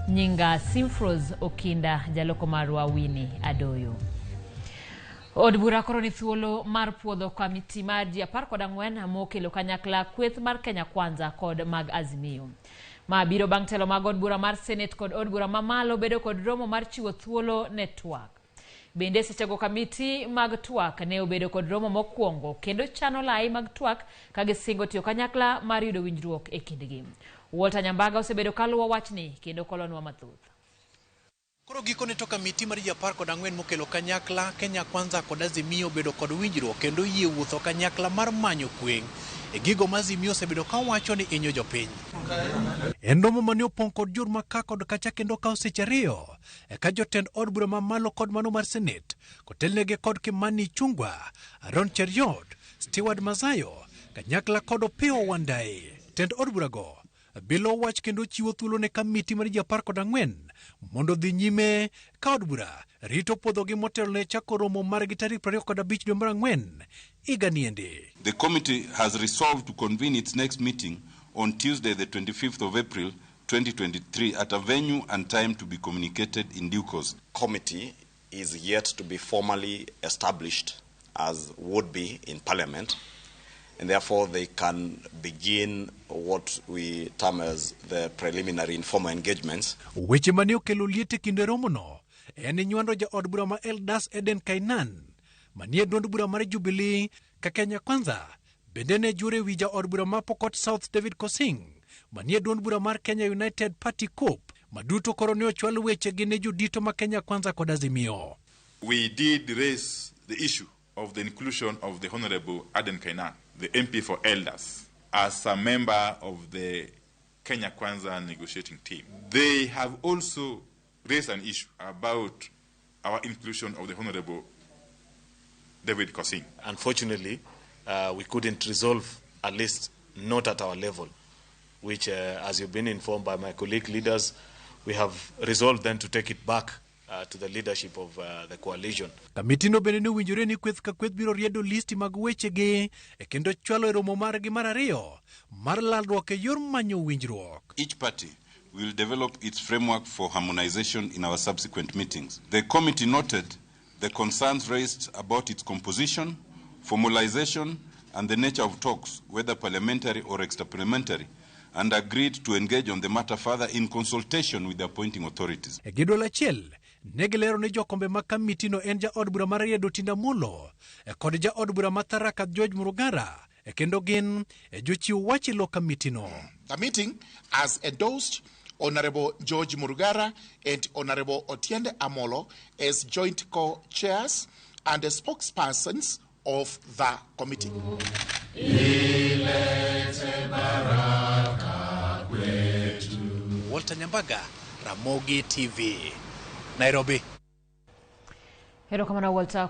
Nyinga Simfros Okinda, jaloko marwa Winnie Adoyo. Od bura koro ni thuolo mar puodho kamiti mar ji 14 mokelo kanyakla kweth mar Kenya Kwanza kod mag Azimio. Ma biro bang' telo mag od bura mar Senate kod od bura mamalo bedo kod romo mar chiwo thuolo ne twak. Bende sechego kamiti mag twak ne obedo kod romo mokwongo kendo chano lai mag twak ka gisingo tiyo kanyakla mar yudo winjruok e kindgi. Walter Nyambaga osebedo kaluwo wachni kendo kolonwa mathoth. Koro gikone to kamiti mar ji 14 mokelo kanyakla Kenya Kwanza kod Azimio bedo kod winjruok kendo yie wuotho kanyakla mar manyo kwe e gigo ma Azimio osebedo kawacho ni inyo jopiny. En romo mane opong' kod jur maka kod kacha kendo kawo seche 2 eka jotend od bura mamalo kod mano mar Senate kotelnegi kod Kimani Ichung'wah, Aaron Cheruiyot, Stewart Mazayo kanyakla kod Opiyo Wandayi. Tend od burago bilo wach kendo chiwo thuolo ne kamiti mar ji 14 mondo dhi nyime ka od bura rito puodhogi motelo ne chako romo margi tarik 25 dwe mar 4 higa niendi. The committee has resolved to convene its next meeting on Tuesday, the 25th of April 2023 at a venue and time to be communicated in due course. Committee is yet to be formally established as would be in Parliament, and therefore they can begin what we term as the preliminary informal engagements. Weche mane okelo liet e kinde romono en nywando jaod bura ma Eldas Eden Kainan manie duond bura mar Jubilee ka Kenya Kwanza bende ne jure wi jaod bura ma Pokot South David Pkosing manie duond bura mar Kenya United Party COPE maduto koro ne ochwal wechegi ne jodito ma Kenya Kwanza kod Azimio. We did raise the issue of the inclusion of the Honorable Aden Kainan, the MP for Elders, as a member of the Kenya Kwanza negotiating team. They have also raised an issue about our inclusion of the Honorable David Pkosing. Unfortunately, we couldn't resolve, at least not at our level, which, as you've been informed by my colleague leaders, we have resolved then to take it back to the leadership of the coalition. Kamitino bende ne owinjore ni kweth ka kweth biro riedo listi mag wechegi e kendo chwalo e romo margi mar ariyo mar lalruok e yor manyo winjruok. Each party will develop its framework for harmonization in our subsequent meetings. The committee noted the concerns raised about its composition, formalization, and the nature of talks, whether parliamentary or extra-parliamentary, and agreed to engage on the matter further in consultation with the appointing authorities. E gidwol achiel, ne gilero ni jokombe mag kamitino en jaod bura mar Riedo Otiende Amollo e kod jaod bura ma Tharaka George Murugara e kendo gin e jochiw wach e lo kamitino. The meeting has endorsed Honorable George Murugara and Honorable Otiende Amollo as joint co-chairs and the spokespersons of the committee. Walter Nyambaga, Ramogi TV, Nairobi. Erokamano Walter.